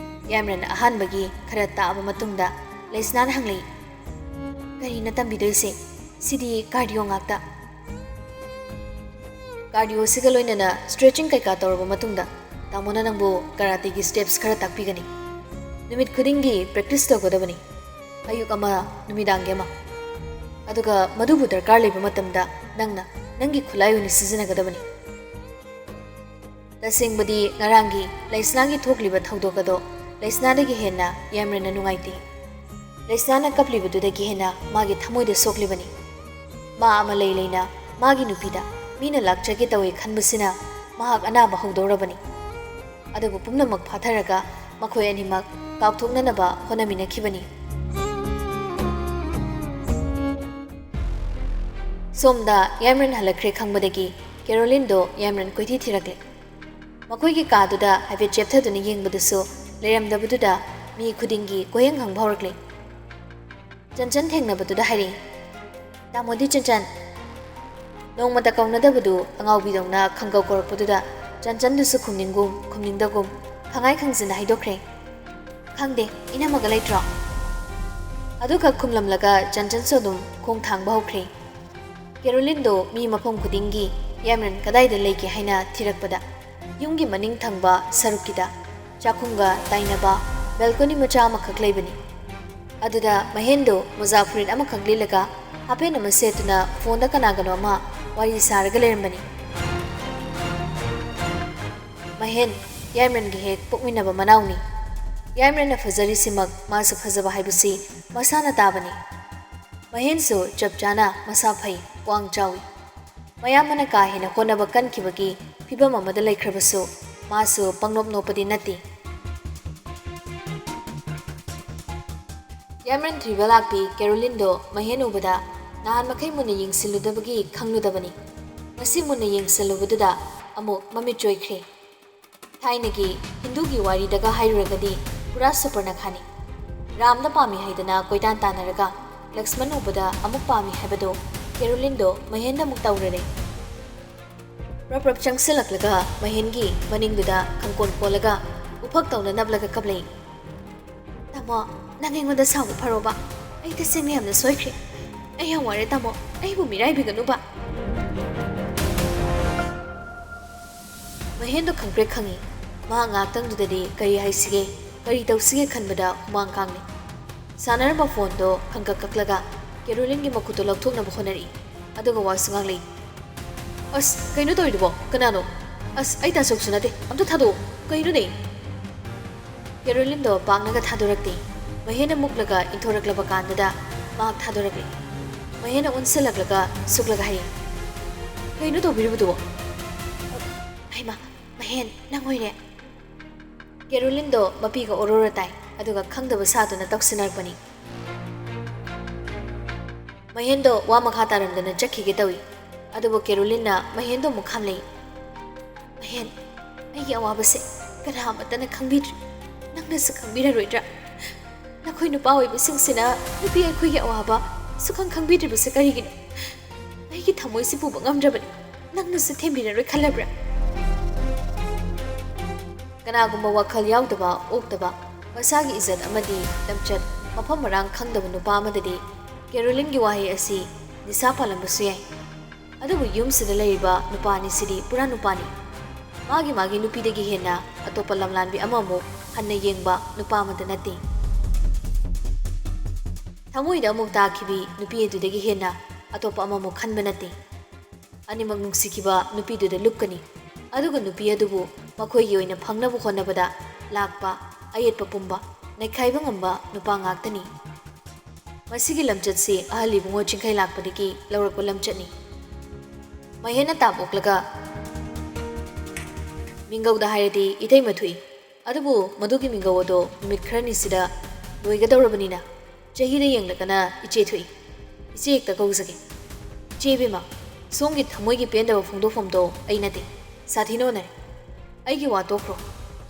ꯌꯥꯏꯃꯔꯟꯅ ꯑꯍꯥꯟꯕꯒꯤ ꯈꯔ ꯇꯥꯛꯑꯕ ꯃꯇꯨꯡꯗ ꯂꯩꯁꯅꯥꯅ ꯍꯪꯂꯛꯏ, "ꯀꯔꯤꯅ ꯇꯝꯕꯤꯗꯣꯏꯁꯦ? ꯁꯤꯗꯤ cardio ꯉꯥꯛꯇ꯫" "Cardioꯁꯤꯒ ꯂꯣꯏꯅꯅ stretching ꯀꯩꯀꯥ ꯇꯧꯔꯕ ꯃꯇꯨꯡꯗ ꯇꯥꯃꯣꯅ ꯅꯪꯕꯨ karateꯒꯤ steps ꯈꯔ ꯇꯥꯛꯄꯤꯒꯅꯤ꯫" ꯅꯨꯃꯤꯠ ꯈꯨꯗꯤꯡꯒꯤ practice ꯇꯧꯒꯗꯕꯅꯤ, ꯑꯌꯨꯛ ꯑꯃ, ꯅꯨꯃꯤꯗꯥꯡꯒꯤ ꯑꯃ꯫ ꯑꯗꯨꯒ ꯃꯗꯨꯕꯨ ꯗꯔꯀꯥꯔ ꯂꯩꯕ ꯃꯇꯝꯗ ꯅꯪꯅ ꯅꯪꯒꯤ ꯈꯨꯠꯂꯥꯏ ꯑꯣꯏꯅ ꯁꯤꯖꯤꯟꯅꯒꯗꯕꯅꯤ꯫ ꯇꯁꯦꯡꯕꯗꯤ ꯉꯔꯥꯡꯒꯤ ꯂꯩꯁꯅꯥꯒꯤ ꯊꯣꯛꯂꯤꯕ ꯊꯧꯗꯣꯛ ꯑꯗꯣ ꯂꯩꯁꯅꯥꯗꯒꯤ ꯍꯦꯟꯅ ꯌꯥꯏꯃꯔꯟꯅ ꯅꯨꯡꯉꯥꯏꯇꯦ꯫ ꯂꯩꯁꯅꯥꯅ ꯀꯞꯂꯤꯕꯗꯨꯗꯒꯤ ꯍꯦꯟꯅ ꯃꯥꯒꯤ ꯊꯃꯣꯏꯗ ꯁꯣꯛꯂꯤꯕꯅꯤ꯫ ꯃꯥ ꯑꯃ ꯂꯩ ꯂꯩꯅ ꯃꯥꯒꯤ ꯅꯨꯄꯤꯗ ꯃꯤꯅ ꯂꯥꯛꯆꯒꯦ ꯇꯧꯏ ꯈꯟꯕꯁꯤꯅ ꯃꯍꯥꯛ ꯑꯅꯥꯕ ꯍꯧꯗꯧꯔꯕꯅꯤ꯫ ꯑꯗꯨꯕꯨ ꯄꯨꯝꯅꯃꯛ ꯐꯥꯊꯔꯒ ꯃꯈꯣꯏ ꯑꯅꯤꯃꯛ ꯀꯥꯎꯊꯣꯛꯅꯅꯕ ꯍꯣꯠꯅꯃꯤꯟꯅꯈꯤꯕꯅꯤ꯫ ꯁꯣꯝꯗ ꯌꯥꯏꯃꯔꯟ ꯍꯜꯂꯛꯈ꯭ꯔꯦ ꯈꯪꯕꯗꯒꯤ ꯀꯦꯔꯣꯂꯤꯟꯗꯣ ꯌꯥꯏꯃꯔꯟ ꯀꯣꯏꯊꯤ ꯊꯤꯔꯛꯂꯦ꯫ ꯃꯈꯣꯏꯒꯤ ꯀꯥꯗꯨꯗ ꯍꯥꯏꯐꯦꯠ ꯆꯦꯞꯊꯗꯨꯅ ꯌꯦꯡꯕꯗꯁꯨ ꯂꯩꯔꯝꯗꯕꯗꯨꯗ ꯃꯤ ꯈꯨꯗꯤꯡꯒꯤ ꯀꯣꯏꯍꯪ ꯍꯪꯕ ꯍꯧꯔꯛꯂꯦ꯫ ꯆꯟꯆꯟ ꯊꯦꯡꯅꯕꯗꯨꯗ ꯍꯥꯏꯔꯛꯏ, "ꯇꯥꯃꯣꯗꯤ ꯆꯟꯆꯟ?" ꯅꯣꯡꯃꯇ ꯀꯧꯅꯗꯕꯗꯨ ꯑꯉꯥꯎꯕꯤꯗꯧꯅ ꯈꯪꯀꯧ ꯀꯧꯔꯛꯄꯗꯨꯗ ꯆꯟꯆꯟꯗꯨꯁꯨ ꯈꯨꯝꯅꯤꯡꯒꯨꯝ ꯈꯨꯝꯅꯤꯡꯗꯒꯨꯝ ꯈꯪꯉꯥꯏ ꯈꯪꯖꯤꯟꯅ ꯍꯥꯏꯗꯣꯛꯈ꯭ꯔꯦ, "ꯈꯪꯗꯦ, ꯏꯅꯝꯃꯒ ꯂꯩꯇ꯭ꯔꯣ?" ꯑꯗꯨꯈꯛ ꯈꯨꯝꯂꯝꯂꯒ ꯆꯟꯆꯟꯁꯨ ꯑꯗꯨꯝ ꯈꯣꯡ ꯊꯥꯡꯕ ꯍꯧꯈ꯭ꯔꯦ꯫ ꯀꯦꯔꯣꯂꯤꯟꯗꯣ ꯃꯤ ꯃꯐꯝ ꯈꯨꯗꯤꯡꯒꯤ ꯌꯥꯏꯃꯔꯟ ꯀꯗꯥꯏꯗ ꯂꯩꯒꯦ ꯍꯥꯏꯅ ꯊꯤꯔꯛꯄꯗ, ꯌꯨꯝꯒꯤ ꯃꯅꯤꯡ ꯊꯪꯕ ꯁꯔꯨꯛꯀꯤꯗ ꯆꯥꯛꯈꯨꯝꯒ ꯇꯥꯏꯅꯕ balcony ꯃꯆꯥ ꯑꯃꯈꯛ ꯂꯩꯕꯅꯤ꯫ ꯑꯗꯨꯗ ꯃꯍꯦꯟꯗꯣ ꯃꯣꯖꯥ ꯐꯨꯔꯤꯠ ꯑꯃꯈꯛ ꯂꯤꯠꯂꯒ ꯍꯥꯄꯦꯟ ꯑꯃ ꯁꯦꯠꯇꯨꯅ ꯐꯣꯟꯗ ꯀꯅꯥꯒꯅꯣ ꯑꯃ ꯋꯥꯔꯤ ꯁꯥꯔꯒ ꯂꯩꯔꯝꯕꯅꯤ꯫ ꯃꯍꯦꯟ, ꯌꯥꯏꯃꯔꯟꯒꯤ ꯍꯦꯛ ꯄꯣꯛꯃꯤꯟꯅꯕ ꯃꯅꯥꯎꯅꯤ꯫ ꯌꯥꯏꯃꯔꯟꯅ ꯐꯖꯔꯤꯁꯤꯃꯛ ꯃꯥꯁꯨ ꯐꯖꯕ ꯍꯥꯏꯕꯁꯤ ꯃꯁꯥꯅ ꯇꯥꯕꯅꯤ꯫ ꯃꯍꯦꯟꯁꯨ ꯆꯞ ꯆꯥꯅ ꯃꯁꯥ ꯐꯩ, ꯋꯥꯡ ꯆꯥꯎꯏ꯫ ꯃꯌꯥꯝꯕꯅ ꯀꯥ ꯍꯦꯟꯅ ꯍꯣꯠꯅꯕ ꯀꯟꯈꯤꯕꯒꯤ ꯐꯤꯚꯝ ꯑꯃꯗ ꯂꯩꯈ꯭ꯔꯕꯁꯨ, ꯃꯥꯁꯨ ꯄꯪꯅꯣꯞ ꯅꯣꯞꯄꯗꯤ ꯅꯠꯇꯦ꯫ ꯌꯥꯏꯃꯔꯟ ꯊꯨꯏꯕ ꯂꯥꯛꯄꯤ ꯀꯦꯔꯣꯂꯤꯟꯗꯣ ꯃꯍꯦꯟ ꯎꯕꯗ ꯅꯍꯥꯟ ꯃꯈꯩ ꯃꯨꯟꯅ ꯌꯦꯡꯁꯤꯜꯂꯨꯗꯕꯒꯤ ꯈꯪꯂꯨꯗꯕꯅꯤ꯫ ꯉꯁꯤ ꯃꯨꯟꯅ ꯌꯦꯡꯁꯤꯜꯂꯨꯕꯗꯨꯗ ꯑꯃꯨꯛ ꯃꯃꯤꯠ ꯆꯣꯏꯈ꯭ꯔꯦ꯫ ꯊꯥꯏꯅꯒꯤ ꯍꯤꯟꯗꯨꯒꯤ ꯋꯥꯔꯤꯗꯒ ꯍꯥꯏꯔꯨꯔꯒꯗꯤ ꯄꯨꯔꯥ ꯁꯨꯄꯔꯅꯈꯥꯅꯤ꯫ ꯔꯥꯝꯗ ꯄꯥꯝꯃꯤ ꯍꯥꯏꯗꯅ ꯀꯣꯏꯇꯥꯟ ꯇꯥꯟꯅꯔꯒ ꯂꯛꯁꯃꯟ ꯎꯕꯗ ꯑꯃꯨꯛ ꯄꯥꯝꯃꯤ ꯍꯥꯏꯕꯗꯣ ꯀꯦꯔꯣꯂꯤꯟꯗꯣ ꯃꯍꯦꯟꯗ ꯑꯃꯨꯛ ꯇꯧꯔꯔꯦ꯫ ꯔꯞ ꯔꯞ ꯆꯪꯁꯤꯜꯂꯛꯂꯒ ꯃꯍꯦꯟꯒꯤ ꯃꯅꯤꯡꯗꯨꯗ ꯈꯪꯀꯣꯟ ꯀꯣꯜꯂꯒ ꯎꯐꯛ ꯇꯧꯅ ꯅꯞꯂꯒ ꯀꯞꯂꯛꯏ꯫ "ꯇꯥꯃꯣ, ꯅꯪ ꯑꯩꯉꯣꯟꯗ ꯁꯥꯎꯕ ꯐꯔꯣꯕ꯫ ꯑꯩ ꯇꯁꯦꯡꯅ ꯌꯥꯝꯅ ꯁꯣꯏꯈ꯭ꯔꯦ꯫ ꯑꯩ ꯌꯥꯝ ꯋꯥꯔꯦ ꯇꯥꯃꯣ, ꯑꯩꯕꯨ ꯃꯤꯔꯥꯏꯕꯤꯒꯅꯨꯕ꯫" ꯃꯍꯦꯟꯗꯣ ꯈꯪꯄ꯭ꯔꯦꯛ ꯈꯪꯉꯤ꯫ ꯃꯍꯥꯛ ꯉꯥꯏꯍꯥꯛꯇꯪꯗꯨꯗꯗꯤ ꯀꯔꯤ ꯍꯥꯏꯁꯤꯒꯦ? ꯀꯔꯤ ꯇꯧꯁꯤꯒꯦ ꯈꯟꯕꯗ ꯍꯨꯃꯥꯡ ꯀꯥꯡꯂꯤ꯫ ꯁꯥꯟꯅꯔꯝꯕ ꯐꯣꯟꯗꯣ ꯈꯪꯀꯛ ꯀꯛꯂꯒ ꯀꯦꯔꯣꯂꯤꯟꯒꯤ ꯃꯈꯨꯠꯇꯣ ꯂꯧꯊꯣꯛꯅꯕ ꯍꯣꯠꯅꯔꯛꯏ꯫ ꯑꯗꯨꯒ ꯋꯥꯁꯨ ꯉꯥꯡꯂꯛꯏ꯫ "ꯑꯁ, ꯀꯩꯅꯣ ꯇꯧꯔꯤꯗꯨꯕꯣ? ꯀꯅꯥꯅꯣ? ꯑꯁ, ꯑꯩ ꯇꯥꯁꯣꯛꯁꯨ ꯅꯠꯇꯦ, ꯑꯝꯇ ꯊꯥꯗꯣꯛꯑꯣ꯫ ꯀꯩꯅꯣꯅꯦ?" ꯀꯦꯔꯣꯂꯤꯟꯗꯣ ꯄꯥꯛꯅꯒ ꯊꯥꯗꯣꯔꯛꯇꯦ꯫ ꯃꯍꯦꯟꯅ ꯃꯨꯛꯂꯒ ꯏꯟꯊꯣꯔꯛꯂꯕ ꯀꯥꯟꯗꯨꯗ ꯃꯍꯥꯛ ꯊꯥꯗꯣꯔꯛꯂꯦ꯫ ꯃꯍꯦꯟꯅ ꯑꯣꯟꯁꯤꯜꯂꯛꯂꯒ ꯁꯨꯛꯂꯒ ꯍꯥꯏꯔꯛꯏ, "ꯀꯩꯅꯣ ꯇꯧꯕꯤꯔꯤꯕꯗꯨꯕꯣ?" "ꯍꯩꯃꯥ, ꯃꯍꯦꯟ, ꯅꯪ ꯑꯣꯏꯔꯦ?" ꯀꯦꯔꯣꯂꯤꯟꯗꯣ ꯃꯄꯤꯒ ꯑꯣꯔꯣꯔꯣ ꯇꯥꯏ, ꯑꯗꯨꯒ ꯈꯪꯗꯕ ꯁꯥꯗꯨꯅ ꯇꯧꯁꯤꯟꯅꯔꯛꯄꯅꯤ꯫ ꯃꯍꯦꯟꯗꯣ ꯋꯥ ꯃꯈꯥ ꯇꯥꯔꯝꯗꯅ ꯆꯠꯈꯤꯒꯦ ꯇꯧꯏ꯫ ꯑꯗꯨꯕꯨ ꯀꯦꯔꯣꯂꯤꯟꯅ ꯃꯍꯦꯟꯗꯣ ꯑꯃꯨꯛ ꯈꯥꯝꯂꯛꯏ꯫ "ꯃꯍꯦꯟ, ꯑꯩꯒꯤ ꯑꯋꯥꯕꯁꯦ ꯀꯅꯥ ꯑꯃꯠꯇꯅ ꯈꯪꯕꯤꯗ꯭ꯔꯤ꯫ ꯅꯪꯅꯁꯨ ꯈꯪꯕꯤꯔꯔꯣꯏꯗ꯭ꯔꯥ? ꯅꯈꯣꯏ ꯅꯨꯄꯥ ꯑꯣꯏꯕꯁꯤꯡꯁꯤꯅ ꯅꯨꯄꯤ ꯑꯩꯈꯣꯏꯒꯤ ꯑꯋꯥꯕ ꯁꯨꯈꯪ ꯈꯪꯕꯤꯗ꯭ꯔꯤꯕꯁꯦ ꯀꯔꯤꯒꯤꯅꯣ? ꯑꯩꯒꯤ ꯊꯃꯣꯏꯁꯤ ꯄꯨꯕ ꯉꯝꯗ꯭ꯔꯕꯅꯤ꯫ ꯅꯪꯅꯁꯨ ꯊꯦꯝꯕꯤꯔꯔꯣꯏ ꯈꯜꯂꯕ꯭ꯔꯥ?" ꯀꯅꯥꯒꯨꯝꯕ ꯋꯥꯈꯜ ꯌꯥꯎꯗꯕ, ꯑꯣꯛꯇꯕ, ꯃꯁꯥꯒꯤ ꯏꯖꯠ ꯑꯃꯗꯤ ꯂꯝꯆꯠ ꯃꯐꯝ ꯃꯔꯥꯡ ꯈꯪꯗꯕ ꯅꯨꯄꯥ ꯑꯃꯗꯗꯤ ꯀꯦꯔꯣꯂꯤꯟꯒꯤ ꯋꯥꯍꯩ ꯑꯁꯤ ꯅꯤꯁꯥ ꯄꯥꯜꯂꯝꯕꯁꯨ ꯌꯥꯏ꯫ ꯑꯗꯨꯕꯨ ꯌꯨꯝꯁꯤꯗ ꯂꯩꯔꯤꯕ ꯅꯨꯄꯥ ꯑꯅꯤꯁꯤꯗꯤ ꯄꯨꯔꯥ ꯅꯨꯄꯥꯅꯤ꯫ ꯃꯥꯒꯤ ꯃꯥꯒꯤ ꯅꯨꯄꯤꯗꯒꯤ ꯍꯦꯟꯅ ꯑꯇꯣꯞꯄ ꯂꯝꯂꯥꯟꯕꯤ ꯑꯃꯃꯨꯛ ꯍꯟꯅ ꯌꯦꯡꯕ ꯅꯨꯄꯥ ꯑꯃꯠꯇ ꯅꯠꯇꯦ꯫ ꯊꯃꯣꯏꯗ ꯑꯃꯨꯛ ꯇꯥꯈꯤꯕꯤ ꯅꯨꯄꯤ ꯑꯗꯨꯗꯒꯤ ꯍꯦꯟꯅ ꯑꯇꯣꯞꯄ ꯑꯃꯃꯨꯛ ꯈꯟꯕ ꯅꯠꯇꯦ꯫ ꯑꯅꯤꯃꯛ ꯅꯨꯡꯁꯤꯈꯤꯕ ꯅꯨꯄꯤꯗꯨꯗ ꯂꯨꯞꯀꯅꯤ꯫ ꯑꯗꯨꯒ ꯅꯨꯄꯤ ꯑꯗꯨꯕꯨ ꯃꯈꯣꯏꯒꯤ ꯑꯣꯏꯅ ꯐꯪꯅꯕ ꯍꯣꯠꯅꯕꯗ ꯂꯥꯛꯄ ꯑꯌꯦꯠꯄ ꯄꯨꯝꯕ ꯅꯩꯈꯥꯏꯕ ꯉꯝꯕ ꯅꯨꯄꯥ ꯉꯥꯛꯇꯅꯤ꯫ ꯃꯁꯤꯒꯤ ꯂꯝꯆꯠꯁꯤ ꯑꯍꯜ ꯏꯕꯨꯡꯉꯣ ꯆꯤꯡꯈꯩ ꯂꯥꯛꯄꯗꯒꯤ ꯂꯧꯔꯛꯄ ꯂꯝꯆꯠꯅꯤ꯫ ꯃꯍꯦꯟꯅ ꯇꯥꯞ ꯑꯣꯛꯂꯒ, "ꯃꯤꯡꯒꯧꯗ ꯍꯥꯏꯔꯗꯤ ꯏꯇꯩꯃ ꯊꯣꯛꯏ, ꯑꯗꯨꯕꯨ ꯃꯗꯨꯒꯤ ꯃꯤꯡꯒꯧ ꯑꯗꯣ ꯅꯨꯃꯤꯠ ꯈꯔꯅꯤꯁꯤꯗ ꯂꯣꯏꯒꯗꯧꯔꯕꯅꯤꯅ ꯆꯍꯤꯗ ꯌꯦꯡꯂꯒꯅ ꯏꯆꯦ ꯊꯣꯛꯏ꯫ ꯏꯆꯦ ꯍꯦꯛꯇ ꯀꯧꯖꯒꯦ꯫ ꯏꯆꯦ ꯏꯕꯦꯝꯃ, ꯁꯣꯝꯒꯤ ꯊꯃꯣꯏꯒꯤ ꯄꯦꯟꯗꯕ ꯐꯣꯡꯗꯣꯛꯐꯝꯗꯣ ꯑꯩ ꯅꯠꯇꯦ, ꯁꯥꯊꯤꯅ ꯑꯣꯟꯅꯔꯦ꯫ ꯑꯩꯒꯤ ꯋꯥ ꯇꯣꯛꯈ꯭ꯔꯣ꯫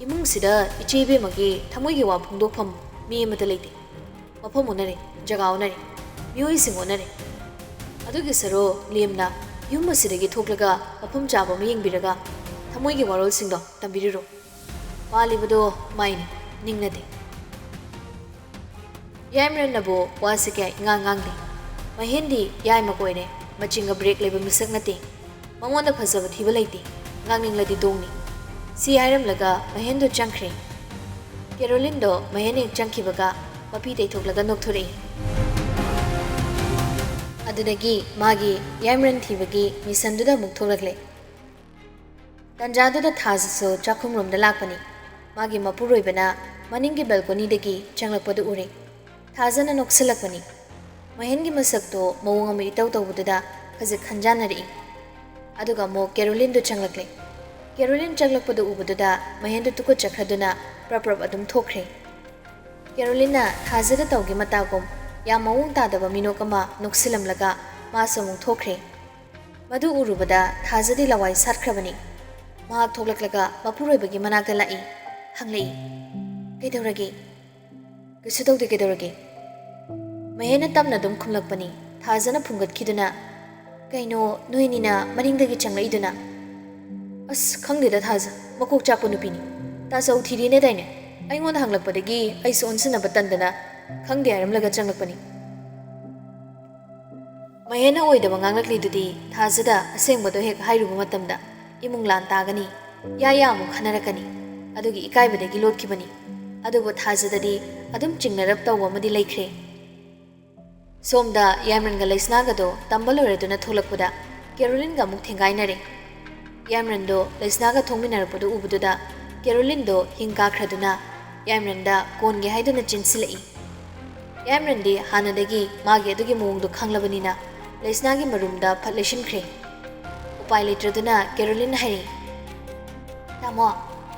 ꯏꯃꯨꯡꯁꯤꯗ ꯏꯆꯦ ꯏꯕꯦꯝꯃꯒꯤ ꯊꯃꯣꯏꯒꯤ ꯋꯥ ꯐꯣꯡꯗꯣꯛꯐꯝ ꯃꯤ ꯑꯃꯠꯇ ꯂꯩꯇꯦ꯫ ꯃꯐꯝ ꯑꯣꯟꯅꯔꯦ, ꯖꯒꯥ ꯑꯣꯟꯅꯔꯦ, ꯃꯤꯑꯣꯏꯁꯤꯡ ꯑꯣꯟꯅꯔꯦ꯫ ꯑꯗꯨꯒꯤ ꯁꯔꯨ ꯂꯦꯝꯅ ꯌꯨꯝ ꯑꯁꯤꯗꯒꯤ ꯊꯣꯛꯂꯒ ꯃꯐꯝ ꯆꯥꯕ ꯑꯃ ꯌꯦꯡꯕꯤꯔꯒ ꯊꯃꯣꯏꯒꯤ ꯋꯥꯔꯣꯜꯁꯤꯡꯗꯣ ꯇꯝꯕꯤꯔꯨꯔꯣ꯫ ꯄꯥꯜꯂꯤꯕꯗꯣ ꯃꯥꯏꯅꯤ, ꯅꯤꯡ ꯅꯠꯇꯦ꯫" ꯌꯥꯏꯃꯔꯟꯅꯕꯨ ꯋꯥꯁꯦ ꯀꯌꯥ ꯏꯉꯥꯡ ꯉꯥꯡꯗꯦ꯫ ꯃꯍꯦꯟꯗꯤ ꯌꯥꯏꯃ ꯀꯣꯏꯔꯦ, ꯃꯆꯤꯡꯒ ꯕ꯭ꯔꯦꯛ ꯂꯩꯕ ꯃꯤꯁꯛ ꯅꯠꯇꯦ꯫ ꯃꯉꯣꯟꯗ ꯐꯖꯕ ꯊꯤꯕ ꯂꯩꯇꯦ, ꯉꯥꯡꯅꯤꯡꯂꯗꯤ ꯗꯣꯡꯅꯤ꯫ ꯁꯤ ꯍꯥꯏꯔꯝꯂꯒ ꯃꯍꯦꯟꯗꯣ ꯆꯪꯈ꯭ꯔꯦ꯫ ꯀꯦꯔꯣꯂꯤꯟꯗꯣ ꯃꯍꯦꯟ ꯍꯦꯛ ꯆꯪꯈꯤꯕꯒ ꯃꯄꯤ ꯇꯩꯊꯣꯛꯂꯒ ꯅꯣꯛꯊꯣꯔꯛꯏ꯫ ꯑꯗꯨꯗꯒꯤ ꯃꯥꯒꯤ ꯌꯥꯏꯃꯔꯟ ꯊꯤꯕꯒꯤ ꯃꯤꯁꯟꯗꯨꯗ ꯑꯃꯨꯛ ꯊꯣꯛꯂꯛꯂꯦ꯫ ꯇꯟꯖꯥꯗꯨꯗ ꯊꯥꯖꯁꯨ ꯆꯥꯛꯈꯨꯝꯔꯣꯝꯗ ꯂꯥꯛꯄꯅꯤ꯫ ꯃꯥꯒꯤ ꯃꯄꯨꯔꯣꯏꯕꯅ ꯃꯅꯤꯡꯒꯤ ꯕꯦꯜꯀꯣꯅꯤꯗꯒꯤ ꯆꯪꯂꯛꯄꯗꯨ ꯎꯔꯦ꯫ ꯊꯥꯖꯅ ꯅꯣꯛꯁꯤꯜꯂꯛꯄꯅꯤ꯫ ꯃꯍꯦꯟꯒꯤ ꯃꯁꯛꯇꯣ ꯃꯑꯣꯡ ꯑꯃ ꯏꯇꯧ ꯇꯧꯕꯗꯨꯗ ꯈꯖꯤꯛ ꯈꯟꯖꯥꯟꯅꯔꯛꯏ꯫ ꯑꯗꯨꯒ ꯑꯃꯨꯛ ꯀꯦꯔꯣꯂꯤꯟꯗꯨ ꯆꯪꯂꯛꯂꯦ꯫ ꯀꯦꯔꯣꯂꯤꯟ ꯆꯪꯂꯛꯄꯗꯨ ꯎꯕꯗꯨꯗ ꯃꯍꯦꯟꯗꯨ ꯇꯨꯀꯠꯆꯈ꯭ꯔꯗꯨꯅ ꯄ꯭ꯔꯞ ꯄ꯭ꯔꯞ ꯑꯗꯨꯝ ꯊꯣꯛꯈ꯭ꯔꯦ꯫ ꯀꯦꯔꯣꯂꯤꯟꯅ ꯊꯥꯖꯗ ꯇꯧꯒꯦ ꯃꯇꯥꯒꯨꯝ ꯌꯥꯝ ꯃꯑꯣꯡ ꯇꯥꯗꯕ ꯃꯤꯅꯣꯛ ꯑꯃ ꯅꯣꯛꯁꯤꯜꯂꯝꯂꯒ ꯃꯥꯁꯨ ꯑꯃꯨꯛ ꯊꯣꯛꯈ꯭ꯔꯦ꯫ ꯃꯗꯨ ꯎꯔꯨꯕꯗ ꯊꯥꯖꯗꯤ ꯂꯋꯥꯏ ꯁꯥꯠꯈ꯭ꯔꯕꯅꯤ꯫ ꯃꯍꯥꯛ ꯊꯣꯛꯂꯛꯂꯒ ꯃꯄꯨꯔꯣꯏꯕꯒꯤ ꯃꯅꯥꯛꯇ ꯂꯥꯛꯏ꯫ ꯍꯪꯂꯛꯏ, "ꯀꯩꯗꯧꯔꯒꯦ?" "ꯀꯩꯁꯨ ꯇꯧꯗꯦ, ꯀꯩꯗꯧꯔꯒꯦ?" ꯃꯍꯦꯟꯅ ꯇꯞꯅ ꯑꯗꯨꯝ ꯈꯨꯝꯂꯛꯄꯅꯤ꯫ ꯊꯥꯖꯅ ꯐꯨꯡꯒꯠꯈꯤꯗꯨꯅ, "ꯀꯩꯅꯣ ꯅꯣꯏꯅꯤꯅ ꯃꯅꯤꯡꯗꯒꯤ ꯆꯪꯂꯛꯏꯗꯨꯅ?" "ꯑꯁ, ꯈꯪꯗꯦꯗ ꯊꯥꯖ, ꯃꯀꯣꯛ ꯆꯥꯛꯄ ꯅꯨꯄꯤꯅꯤ꯫ ꯇꯥꯆꯧ ꯊꯤꯔꯦꯅꯦꯗꯥꯏꯅꯦ? ꯑꯩꯉꯣꯟꯗ ꯍꯪꯂꯛꯄꯗꯒꯤ ꯑꯩꯁꯨ ꯑꯣꯟꯁꯤꯟꯅꯕ ꯇꯟꯗꯅ ꯈꯪꯗꯦ ꯍꯥꯏꯔꯝꯂꯒ ꯆꯪꯂꯛꯄꯅꯤ꯫" ꯃꯍꯦꯟꯅ ꯑꯣꯏꯗꯕ ꯉꯥꯡꯂꯛꯂꯤꯗꯨꯗꯤ ꯊꯥꯖꯗ ꯑꯁꯦꯡꯕꯗꯣ ꯍꯦꯛ ꯍꯥꯏꯔꯨꯕ ꯃꯇꯝꯗ ꯏꯃꯨꯡ ꯂꯥꯟ ꯇꯥꯒꯅꯤ, ꯌꯥ ꯌꯥ ꯑꯃꯨꯛ ꯈꯟꯅꯔꯛꯀꯅꯤ꯫ ꯑꯗꯨꯒꯤ ꯏꯀꯥꯏꯕꯗꯒꯤ ꯂꯣꯠꯈꯤꯕꯅꯤ꯫ ꯑꯗꯨꯕꯨ ꯊꯥꯖꯗꯗꯤ ꯑꯗꯨꯝ ꯆꯤꯡꯅꯔꯞ ꯇꯧꯕ ꯑꯃꯗꯤ ꯂꯩꯈ꯭ꯔꯦ꯫ ꯁꯣꯝꯗ ꯌꯥꯏꯃꯔꯟꯒ ꯂꯩꯁꯅꯥꯒꯗꯣ ꯇꯝꯕ ꯂꯣꯏꯔꯗꯨꯅ ꯊꯣꯛꯂꯛꯄꯗ ꯀꯦꯔꯣꯂꯤꯟꯒ ꯑꯃꯨꯛ ꯊꯦꯡꯒꯥꯏꯅꯔꯦ꯫ ꯌꯥꯏꯃꯔꯟꯗꯣ ꯂꯩꯁꯅꯥꯒ ꯊꯣꯡꯃꯤꯟꯅꯔꯛꯄꯗꯨ ꯎꯕꯗꯨꯗ ꯀꯦꯔꯣꯂꯤꯟꯗꯣ ꯍꯤꯡ ꯀꯥꯈ꯭ꯔꯗꯨꯅ ꯌꯥꯏꯃꯔꯟꯗ ꯀꯣꯟꯒꯦ ꯍꯥꯏꯗꯨꯅ ꯆꯦꯟꯁꯤꯜꯂꯛꯏ꯫ ꯌꯥꯏꯃꯔꯟꯗꯤ ꯍꯥꯟꯅꯗꯒꯤ ꯃꯥꯒꯤ ꯑꯗꯨꯒꯤ ꯃꯑꯣꯡꯗꯣ ꯈꯪꯂꯕꯅꯤꯅ ꯂꯩꯁꯅꯥꯒꯤ ꯃꯔꯨꯝꯗ ꯐꯠ ꯂꯩꯁꯤꯟꯈ꯭ꯔꯦ꯫ ꯎꯄꯥꯏ ꯂꯩꯇ꯭ꯔꯗꯨꯅ ꯀꯦꯔꯣꯂꯤꯟ ꯍꯥꯏꯔꯛꯏ, "ꯇꯥꯃꯣ,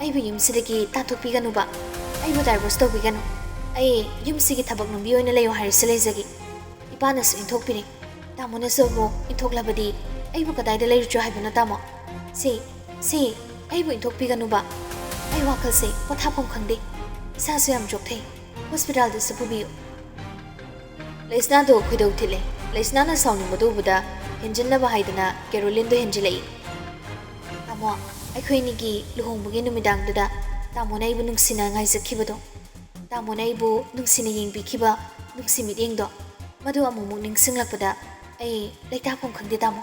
ꯑꯩꯕꯨ ꯌꯨꯝꯁꯤꯗꯒꯤ ꯇꯥꯟꯊꯣꯛꯄꯤꯒꯅꯨꯕ꯫ ꯑꯩꯕꯨ ꯗꯥꯏꯚꯣꯔꯁ ꯇꯧꯕꯤꯒꯅꯨ꯫ ꯑꯩ ꯌꯨꯝꯁꯤꯒꯤ ꯊꯕꯛ ꯅꯨꯡꯕꯤ ꯑꯣꯏꯅ ꯂꯩꯌꯨ ꯍꯥꯏꯔꯁꯨ ꯂꯩꯖꯒꯦ꯫ ꯏꯄꯥꯅꯁꯨ ꯏꯟꯊꯣꯛꯄꯤꯔꯦ꯫ ꯇꯥꯃꯣꯅꯁꯨ ꯑꯃꯨꯛ ꯏꯟꯊꯣꯛꯂꯕꯗꯤ ꯑꯩꯕꯨ ꯀꯗꯥꯏꯗ ꯂꯩꯔꯨꯆꯣ ꯍꯥꯏꯕꯅꯣ, ꯇꯥꯃꯣ? ꯁꯤ, ꯁꯤ, ꯑꯩꯕꯨ ꯏꯟꯊꯣꯛꯄꯤꯒꯅꯨꯕ꯫ ꯑꯩ ꯋꯥꯈꯜꯁꯦ ꯄꯣꯊꯥꯐꯝ ꯈꯪꯗꯦ꯫ ꯏꯁꯥꯁꯨ ꯌꯥꯝ ꯆꯣꯛꯊꯩ꯫ ꯍꯣꯁꯄꯤꯇꯥꯜꯗꯁꯨ ꯄꯨꯕꯤꯌꯨ꯫" ꯂꯩꯁꯅꯥꯗꯣ ꯈꯣꯏꯗꯧ ꯊꯤꯠꯂꯦ꯫ ꯂꯩꯁꯅꯥꯅ ꯁꯥꯎꯅꯤꯡꯕꯗꯨ ꯎꯕꯗ ꯍꯦꯟꯖꯤꯟꯅꯕ ꯍꯥꯏꯗꯅ ꯀꯦꯔꯣꯂꯤꯟꯗꯣ ꯍꯦꯟꯖꯤꯜꯂꯛꯏ꯫ "ꯇꯥꯃꯣ, ꯑꯩꯈꯣꯏ ꯑꯅꯤꯒꯤ ꯂꯨꯍꯣꯡꯕꯒꯤ ꯅꯨꯃꯤꯗꯥꯡꯗꯨꯗ ꯇꯥꯃꯣꯅ ꯑꯩꯕꯨ ꯅꯨꯡꯁꯤꯅ ꯉꯥꯏꯖꯈꯤꯕꯗꯣ, ꯇꯥꯃꯣꯅ ꯑꯩꯕꯨ ꯅꯨꯡꯁꯤꯅ ꯌꯦꯡꯕꯤꯈꯤꯕ ꯅꯨꯡꯁꯤ ꯃꯤꯠꯌꯦꯡꯗꯣ, ꯃꯗꯨ ꯑꯃꯨꯛꯃꯨꯛ ꯅꯤꯡꯁꯤꯡꯂꯛꯄꯗ ꯑꯩ ꯂꯩꯇꯥꯐꯝ ꯈꯪꯗꯦ, ꯇꯥꯃꯣ꯫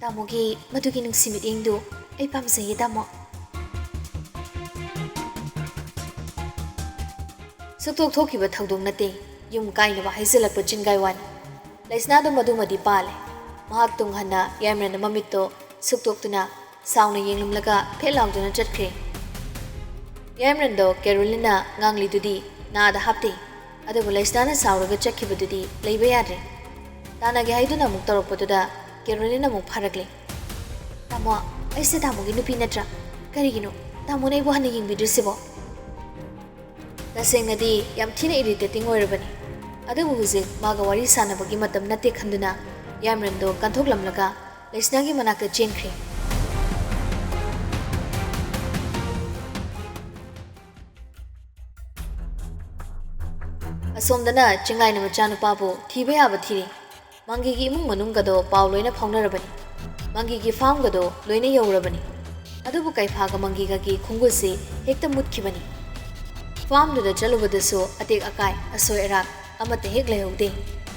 ꯇꯥꯃꯣꯒꯤ ꯃꯗꯨꯒꯤ ꯅꯨꯡꯁꯤ ꯃꯤꯠꯌꯦꯡꯗꯨ ꯑꯩ ꯄꯥꯝꯖꯩꯌꯦ, ꯇꯥꯃꯣ꯫" ꯁꯨꯛꯊꯣꯛ ꯊꯣꯛꯈꯤꯕ ꯊꯧꯗꯣꯛ ꯅꯠꯇꯦ꯫ ꯌꯨꯝ ꯀꯥꯏꯅꯕ ꯍꯥꯏꯖꯤꯜꯂꯛꯄ ꯆꯤꯡꯒꯥꯏ ꯋꯥꯅꯤ꯫ ꯂꯩꯁꯅꯥꯗꯣ ꯃꯗꯨꯃꯗꯤ ꯄꯥꯜꯂꯦ꯫ ꯃꯍꯥꯛ ꯇꯨꯡ ꯍꯟꯅ ꯌꯥꯏꯃꯔꯦꯟꯗ ꯃꯃꯤꯠꯇꯣ ꯁꯨꯛꯇꯣꯛꯇꯨꯅ ꯁꯥꯎꯅ ꯌꯦꯡꯂꯝꯂꯒ ꯐꯦꯠ ꯂꯥꯎꯗꯨꯅ ꯆꯠꯈ꯭ꯔꯦ꯫ ꯌꯥꯏꯃꯔꯦꯟꯗꯣ ꯀꯦꯔꯣꯂꯤꯟꯅ ꯉꯥꯡꯂꯤꯗꯨꯗꯤ ꯅꯥꯗ ꯍꯥꯞꯇꯦ, ꯑꯗꯨꯕꯨ ꯂꯩꯁꯅꯥꯅ ꯁꯥꯎꯔꯒ ꯆꯠꯈꯤꯕꯗꯨꯗꯤ ꯂꯩꯕ ꯌꯥꯗ꯭ꯔꯦ꯫ ꯇꯥꯟꯅꯒꯦ ꯍꯥꯏꯗꯨꯅ ꯑꯃꯨꯛ ꯇꯧꯔꯛꯄꯗꯨꯗ ꯀꯦꯔꯣꯂꯤꯟ ꯑꯃꯨꯛ ꯐꯥꯔꯛꯂꯦ꯫ "ꯇꯥꯃꯣ, ꯑꯩꯁꯦ ꯇꯥꯃꯣꯒꯤ ꯅꯨꯄꯤ ꯅꯠꯇ꯭ꯔꯥ? ꯀꯔꯤꯒꯤꯅꯣ ꯇꯥꯃꯣꯅ ꯑꯩꯕꯨ ꯍꯟꯅ ꯌꯦꯡꯕꯤꯗ꯭ꯔꯤꯁꯤꯕꯣ?" ꯇꯁꯦꯡꯅꯗꯤ ꯌꯥꯝ ꯊꯤꯅ ꯏꯔꯤꯇꯦꯇꯤꯡ ꯑꯣꯏꯔꯕꯅꯤ, ꯑꯗꯨꯕꯨ ꯍꯧꯖꯤꯛ ꯃꯥꯒ ꯋꯥꯔꯤ ꯁꯥꯟꯅꯕꯒꯤ ꯃꯇꯝ ꯅꯠꯇꯦ ꯈꯟꯗꯨꯅ ꯌꯥꯏꯃꯔꯦꯟꯗꯣ ꯀꯟꯊꯣꯛꯂꯝꯂꯒ ꯂꯩꯁꯅꯥꯒꯤ ꯃꯅꯥꯛꯇ ꯆꯦꯟꯈ꯭ꯔꯦ꯫ ꯑꯁꯣꯝꯗꯅ ꯆꯤꯡꯂꯥꯏꯅ ꯃꯆꯥꯅꯨꯄꯥꯕꯨ ꯊꯤꯕ ꯌꯥꯕ ꯊꯤꯔꯤ꯫ ꯃꯪꯒꯤꯒꯤ ꯏꯃꯨꯡ ꯃꯅꯨꯡꯒꯗꯣ ꯄꯥꯎ ꯂꯣꯏꯅ ꯐꯥꯎꯅꯔꯕꯅꯤ꯫ ꯃꯪꯒꯤꯒꯤ ꯐꯥꯔꯝꯒꯗꯣ ꯂꯣꯏꯅ ꯌꯧꯔꯕꯅꯤ꯫ ꯑꯗꯨꯕꯨ ꯀꯩꯐꯥꯒ ꯃꯪꯒꯤꯒꯒꯤ ꯈꯣꯡꯒꯨꯜꯁꯤ ꯍꯦꯛꯇ ꯃꯨꯠꯈꯤꯕꯅꯤ꯫ ꯐꯥꯔꯝꯗꯨꯗ ꯆꯠꯂꯨꯕꯗꯁꯨ ꯑꯇꯦꯛ ꯑꯀꯥꯏ, ꯑꯁꯣꯏ ꯑꯔꯥꯛ ꯑꯃꯠꯇ ꯍꯦꯛ ꯂꯩꯍꯧꯗꯦ꯫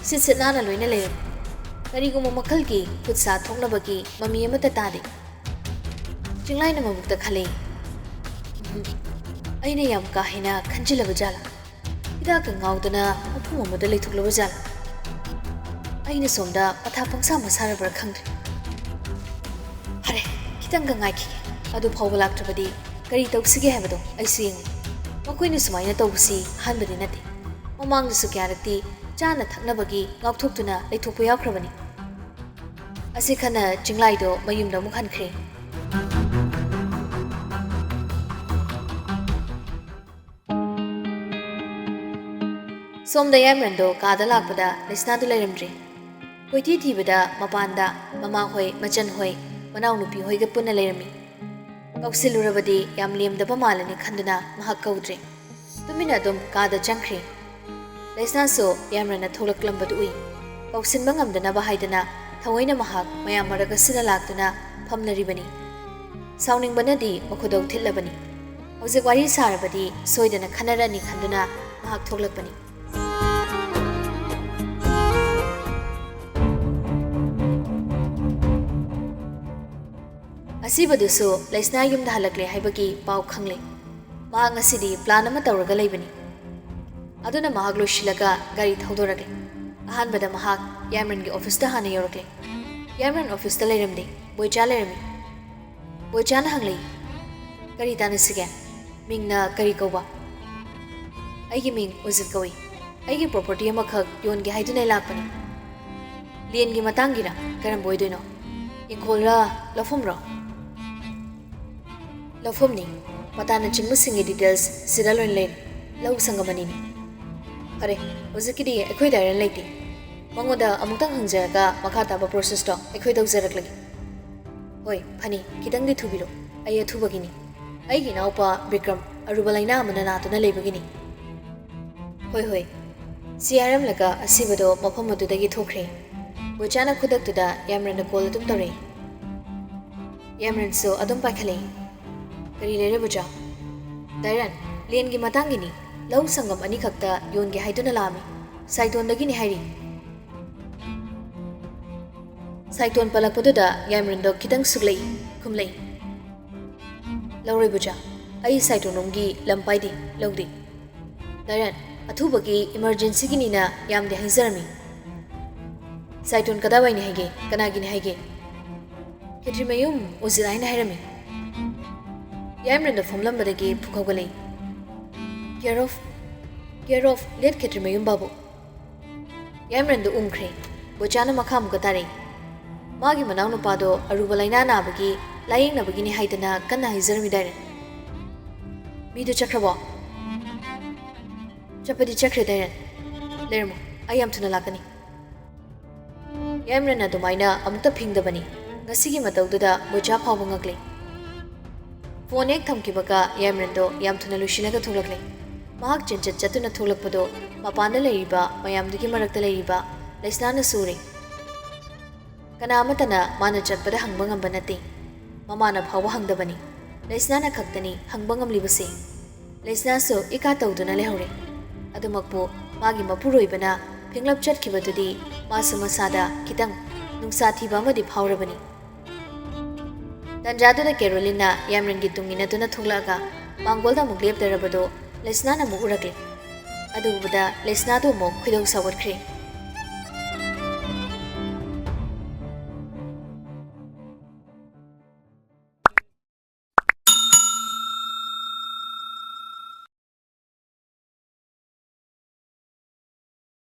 ꯁꯤꯠ ꯁꯤꯠ ꯅꯥꯟꯅ ꯂꯣꯏꯅ ꯂꯩꯔꯝꯃꯤ꯫ ꯀꯔꯤꯒꯨꯝꯕ ꯃꯈꯜꯒꯤ ꯈꯨꯠ ꯁꯥ ꯊꯣꯛꯅꯕꯒꯤ ꯃꯃꯤ ꯑꯃꯠꯇ ꯇꯥꯗꯦ꯫ ꯆꯤꯡꯂꯥꯏꯅ ꯃꯕꯨꯛꯇ ꯈꯜꯂꯦ, "ꯎꯝ, ꯑꯩꯅ ꯌꯥꯝ ꯀꯥ ꯍꯦꯟꯅ ꯈꯟꯖꯤꯜꯂꯕ ꯖꯥꯠꯂꯥ? ꯍꯤꯗꯥꯛꯀ ꯉꯥꯎꯗꯅ ꯃꯐꯝ ꯑꯃꯗ ꯂꯩꯊꯣꯛꯂꯕ ꯖꯥꯠꯂꯥ? ꯑꯩꯅ ꯁꯣꯝꯗ ꯃꯊꯥ ꯄꯪꯁꯥ ꯃꯁꯥꯔꯕ꯭ꯔꯥ ꯈꯪꯗ꯭ꯔꯦ꯫ ꯐꯔꯦ, ꯈꯤꯇꯪꯒ ꯉꯥꯏꯈꯤꯒꯦ꯫ ꯑꯗꯨ ꯐꯥꯎꯕ ꯂꯥꯛꯇ꯭ꯔꯕꯗꯤ ꯀꯔꯤ ꯇꯧꯁꯤꯒꯦ ꯍꯥꯏꯕꯗꯣ ꯑꯩꯁꯨ ꯌꯦꯡꯉꯤ꯫ ꯃꯈꯣꯏꯅ ꯁꯨꯃꯥꯏꯅ ꯇꯧꯕꯁꯤ ꯑꯍꯥꯟꯕꯗꯤ ꯅꯠꯇꯦ꯫ ꯃꯃꯥꯡꯗꯁꯨ ꯀꯌꯥꯔꯛꯇꯤ ꯆꯥꯅ ꯊꯛꯅꯕꯒꯤ ꯉꯥꯎꯊꯣꯛꯇꯨꯅ ꯂꯩꯊꯣꯛꯄ ꯌꯥꯎꯈ꯭ꯔꯕꯅꯤ꯫" ꯑꯁꯤ ꯈꯟꯅ ꯆꯤꯡꯂꯥꯏꯗꯣ ꯃꯌꯨꯝꯗ ꯑꯃꯨꯛ ꯍꯟꯈ꯭ꯔꯦ꯫ ꯁꯣꯝꯗ ꯌꯥꯏꯃꯔꯦꯟꯗꯣ ꯀꯥꯗ ꯂꯥꯛꯄꯗ ꯂꯩꯁꯅꯥꯗꯨ ꯂꯩꯔꯝꯗ꯭ꯔꯦ꯫ ꯀꯣꯏꯊꯤ ꯊꯤꯕꯗ ꯃꯄꯥꯟꯗ ꯃꯃꯥꯍꯣꯏ, ꯃꯆꯟꯍꯣꯏ, ꯃꯅꯥꯎꯅꯨꯄꯤ ꯍꯣꯏꯒ ꯄꯨꯟꯅ ꯂꯩꯔꯝꯃꯤ꯫ ꯀꯧꯁꯤꯜꯂꯨꯔꯕꯗꯤ ꯌꯥꯝ ꯂꯦꯝꯗꯕ ꯃꯥꯜꯂꯅꯤ ꯈꯟꯗꯨꯅ ꯃꯍꯥꯛ ꯀꯧꯗ꯭ꯔꯦ꯫ ꯇꯨꯃꯤꯟꯅ ꯑꯗꯨꯝ ꯀꯥꯗ ꯆꯪꯈ꯭ꯔꯦ꯫ ꯂꯩꯁꯅꯥꯁꯨ ꯌꯥꯏꯃꯔꯦꯟꯅ ꯊꯣꯛꯂꯛꯂꯝꯕꯗꯨ ꯎꯏ꯫ ꯀꯧꯁꯤꯟꯕ ꯉꯝꯗꯅꯕ ꯍꯥꯏꯗꯅ ꯊꯑꯣꯏꯅ ꯃꯍꯥꯛ ꯃꯌꯥꯝ ꯃꯔꯛ ꯑꯁꯤꯗ ꯂꯥꯛꯇꯨꯅ ꯐꯝꯂꯔꯤꯕꯅꯤ꯫ ꯁꯥꯎꯅꯤꯡꯕꯅꯗꯤ ꯃꯈꯨꯗꯧ ꯊꯤꯠꯂꯕꯅꯤ꯫ ꯍꯧꯖꯤꯛ ꯋꯥꯔꯤ ꯁꯥꯔꯕꯗꯤ ꯁꯣꯏꯗꯅ ꯈꯟꯅꯔꯅꯤ ꯈꯟꯗꯨꯅ ꯃꯍꯥꯛ ꯊꯣꯛꯂꯛꯄꯅꯤ꯫ ꯑꯁꯤꯕꯗꯨꯁꯨ ꯂꯩꯁꯅꯥ ꯌꯨꯝꯗ ꯍꯜꯂꯛꯂꯦ ꯍꯥꯏꯕꯒꯤ ꯄꯥꯎ ꯈꯪꯂꯦ꯫ ꯃꯍꯥꯛ ꯉꯁꯤꯗꯤ ꯄ꯭ꯂꯥꯟ ꯑꯃ ꯇꯧꯔꯒ ꯂꯩꯕꯅꯤ꯫ ꯑꯗꯨꯅ ꯃꯍꯥꯛ ꯂꯣꯏꯁꯤꯜꯂꯒ ꯒꯥꯔꯤ ꯊꯧꯗꯣꯔꯛꯂꯦ꯫ ꯑꯍꯥꯟꯕꯗ ꯃꯍꯥꯛ ꯌꯥꯏꯃꯔꯟꯒꯤ ꯑꯣꯐꯤꯁꯇ ꯍꯥꯟꯅ ꯌꯧꯔꯛꯂꯦ꯫ ꯌꯥꯏꯃꯔꯟ ꯑꯣꯐꯤꯁꯇ ꯂꯩꯔꯝꯗꯦ, ꯕꯣꯏꯆꯥ ꯂꯩꯔꯝꯃꯤ꯫ ꯕꯣꯏꯆꯥꯅ ꯍꯪꯂꯛꯏ, "ꯀꯔꯤ ꯇꯥꯟꯅꯁꯤꯒꯦ? ꯃꯤꯡꯅ ꯀꯔꯤ ꯀꯧꯕ?" "ꯑꯩꯒꯤ ꯃꯤꯡ ꯎꯖꯤꯠ ꯀꯧꯏ꯫ ꯑꯩꯒꯤ ꯄ꯭ꯔꯣꯄꯔꯇꯤ ꯑꯃꯈꯛ ꯌꯣꯟꯒꯦ ꯍꯥꯏꯗꯨꯅ ꯂꯥꯛꯄꯅꯤ꯫" "ꯂꯦꯟꯒꯤ ꯃꯇꯥꯡꯒꯤꯔ? ꯀꯔꯝꯕ ꯑꯣꯏꯗꯣꯏꯅꯣ? ꯏꯪꯈꯣꯜꯔ ꯂꯧꯐꯝꯔꯣ?" "ꯂꯧꯐꯝꯅꯤ꯫ ꯄꯇꯥꯅꯆꯤꯡꯕꯁꯤꯡꯒꯤ ꯗꯤꯇꯦꯜꯁ ꯁꯤꯗ ꯂꯣꯏꯅ ꯂꯩꯔꯦ꯫ ꯂꯧ ꯁꯪꯒꯝ ꯑꯅꯤꯅꯤ꯫" "ꯐꯔꯦ, ꯍꯧꯖꯤꯛꯀꯤꯗꯤ ꯑꯩꯈꯣꯏ ꯗꯥꯏꯔꯟ ꯂꯩꯇꯦ꯫ ꯃꯉꯣꯟꯗ ꯑꯃꯨꯛꯇꯪ ꯍꯪꯖꯔꯒ ꯃꯈꯥ ꯇꯥꯕ ꯄ꯭ꯔꯣꯁꯦꯁꯇꯣ ꯑꯩꯈꯣꯏ ꯇꯧꯖꯔꯛꯂꯒꯦ꯫" "ꯍꯣꯏ, ꯐꯅꯤ, ꯈꯤꯇꯪꯗꯤ ꯊꯨꯕꯤꯔꯣ꯫ ꯑꯩ ꯑꯊꯨꯕꯒꯤꯅꯤ꯫ ꯑꯩꯒꯤ ꯏꯅꯥꯎꯄꯥ ꯕꯤꯀ꯭ꯔꯝ ꯑꯔꯨꯕ ꯂꯥꯏꯅꯥ ꯑꯃꯅ ꯅꯥꯗꯨꯅ ꯂꯩꯕꯒꯤꯅꯤ꯫" "ꯍꯣꯏ, ꯍꯣꯏ꯫" ꯁꯤ ꯍꯥꯏꯔꯝꯂꯒ ꯑꯁꯤꯕꯗꯣ ꯃꯐꯝ ꯑꯗꯨꯗꯒꯤ ꯊꯣꯛꯈ꯭ꯔꯦ꯫ ꯕꯣꯏꯆꯥꯅ ꯈꯨꯗꯛꯇꯨꯗ ꯌꯥꯏꯃꯔꯟꯗ ꯀꯣꯜ ꯑꯗꯨꯝ ꯇꯧꯔꯛꯏ꯫ ꯌꯥꯏꯃꯔꯟꯁꯨ ꯑꯗꯨꯝ ꯄꯥꯏꯈꯠꯂꯛꯏ꯫ "ꯀꯔꯤ ꯂꯩꯔꯦ ꯕꯣꯏꯆꯥ?" "ꯗꯥꯏꯔꯟ, ꯂꯦꯟꯒꯤ ꯃꯇꯥꯡꯒꯤꯅꯤ꯫ ꯂꯧ ꯁꯪꯒꯝ ꯑꯅꯤꯈꯛꯇ ꯌꯣꯟꯒꯦ ꯍꯥꯏꯗꯨꯅ ꯂꯥꯛꯑꯝꯃꯤ꯫ ꯁꯥꯏꯇꯣꯟꯗꯒꯤꯅꯤ ꯍꯥꯏꯔꯤ꯫" ꯁꯥꯏꯇꯣꯟ ꯄꯜꯂꯛꯄꯗꯨꯗ ꯌꯥꯏꯃꯔꯟꯗꯣ ꯈꯤꯇꯪ ꯁꯨꯛꯂꯛꯏ, ꯈꯨꯝꯂꯛꯏ꯫ "ꯂꯧꯔꯣꯏ ꯕꯣꯏꯆꯥ, ꯑꯩ ꯁꯥꯏꯇꯣꯟꯔꯣꯝꯒꯤ ꯂꯝ ꯄꯥꯏꯗꯦ, ꯂꯧꯗꯦ꯫" "ꯗꯥꯏꯔꯟ, ꯑꯊꯨꯕꯒꯤ ꯏꯃꯔꯖꯦꯟꯁꯤꯒꯤꯅꯤꯅ ꯌꯥꯝꯗꯤ ꯍꯥꯏꯖꯔꯝꯃꯤ꯫" "ꯁꯥꯏꯇꯣꯟ ꯀꯗꯥꯏꯋꯥꯏꯅꯤ ꯍꯥꯏꯒꯦ? ꯀꯅꯥꯒꯤꯅꯤ ꯍꯥꯏꯒꯦ?" "ꯈꯦꯇ꯭ꯔꯤꯃꯌꯨꯝ ꯎꯖꯤꯠ ꯍꯥꯏꯅ ꯍꯥꯏꯔꯝꯃꯤ꯫" ꯌꯥꯏꯃꯔꯟꯗ ꯐꯝꯂꯝꯕꯗꯒꯤ ꯐꯨꯛ ꯍꯧꯒꯠꯂꯛꯏ꯫ "Care of, care of late ꯈꯦꯇ꯭ꯔꯤꯃꯌꯨꯝ ꯕꯥꯕꯨ꯫" ꯌꯥꯏꯃꯔꯟꯗ ꯎꯝꯈ꯭ꯔꯦ꯫ ꯕꯣꯏꯆꯥꯅ ꯃꯈꯥ ꯑꯃꯨꯛꯀ ꯇꯥꯔꯛꯏ꯫ "ꯃꯥꯒꯤ ꯃꯅꯥꯎꯅꯨꯄꯥꯗꯣ ꯑꯔꯨꯕ ꯂꯥꯏꯅꯥ ꯅꯥꯕꯒꯤ ꯂꯥꯌꯦꯡꯅꯕꯒꯤꯅꯤ ꯍꯥꯏꯗꯅ ꯀꯟꯅ ꯍꯥꯏꯖꯔꯝꯃꯤ ꯗꯥꯏꯔꯟ꯫" "ꯃꯤꯗꯨ ꯆꯠꯈ꯭ꯔꯕꯣ?" "ꯆꯠꯄꯗꯤ ꯆꯠꯈ꯭ꯔꯦ ꯗꯥꯏꯔꯟ꯫ ꯂꯩꯔꯝꯃꯣ, ꯑꯩ ꯌꯥꯝ ꯊꯨꯅ ꯂꯥꯛꯀꯅꯤ꯫" ꯌꯥꯏꯃꯔꯟ ꯑꯗꯨꯃꯥꯏꯅ ꯑꯃꯨꯛꯇ ꯐꯤꯡꯗꯕꯅꯤ꯫ ꯉꯁꯤꯒꯤ ꯃꯇꯧꯗꯨꯗ ꯕꯣꯏꯆꯥ ꯐꯥꯎꯕ ꯉꯛꯂꯦ꯫ ꯐꯣꯟ ꯍꯦꯛ ꯊꯝꯈꯤꯕꯒ ꯌꯥꯏꯃꯔꯟꯗꯣ ꯌꯥꯝ ꯊꯨꯅ ꯂꯣꯏꯁꯤꯜꯂꯒ ꯊꯣꯛꯂꯛꯂꯦ꯫ ꯃꯍꯥꯛ ꯆꯦꯟꯆꯠ ꯆꯠꯇꯨꯅ ꯊꯣꯛꯂꯛꯄꯗꯣ ꯃꯄꯥꯟꯗ ꯂꯩꯔꯤꯕ ꯃꯌꯥꯝꯗꯨꯒꯤ ꯃꯔꯛꯇ ꯂꯩꯔꯤꯕ ꯂꯩꯁꯅꯥꯅꯁꯨ ꯎꯔꯦ꯫ ꯀꯅꯥ ꯑꯃꯠꯇꯅ ꯃꯥꯅ ꯆꯠꯄꯗ ꯍꯪꯕ ꯉꯝꯕ ꯅꯠꯇꯦ꯫ ꯃꯃꯥꯅ ꯐꯥꯎꯕ ꯍꯪꯗꯕꯅꯤ꯫ ꯂꯩꯁꯅꯥꯅ ꯈꯛꯇꯅꯤ ꯍꯪꯕ ꯉꯝꯂꯤꯕꯁꯦ꯫ ꯂꯩꯁꯅꯥꯁꯨ ꯏꯀꯥ ꯇꯧꯗꯨꯅ ꯂꯩꯍꯧꯔꯦ꯫ ꯑꯗꯨꯃꯛꯄꯨ ꯃꯥꯒꯤ ꯃꯄꯨꯔꯣꯏꯕꯅ ꯐꯤꯡꯂꯞ ꯆꯠꯈꯤꯕꯗꯨꯗꯤ ꯃꯥꯁꯨ ꯃꯁꯥꯗ ꯈꯤꯇꯪ ꯅꯨꯡꯁꯥ ꯊꯤꯕ ꯑꯃꯗꯤ ꯐꯥꯎꯔꯕꯅꯤ꯫ ꯇꯟꯖꯥꯗꯨꯗ ꯀꯦꯔꯣꯂꯤꯟꯅ ꯌꯥꯏꯃꯔꯟꯒꯤ ꯇꯨꯡ ꯏꯟꯅꯗꯨꯅ ꯊꯣꯛꯂꯛꯑꯒ ꯃꯥꯡꯒꯣꯜꯗ ꯑꯃꯨꯛ ꯂꯦꯞꯇꯔꯕꯗꯨ ꯂꯩꯁꯅꯥꯅ ꯑꯃꯨꯛ ꯎꯔꯛꯂꯦ꯫ ꯑꯗꯨ ꯎꯕꯗ ꯂꯩꯁꯅꯥꯗꯨ ꯑꯃꯨꯛ ꯈꯣꯏꯗꯧ ꯁꯥꯎꯒꯠꯈ꯭ꯔꯦ꯫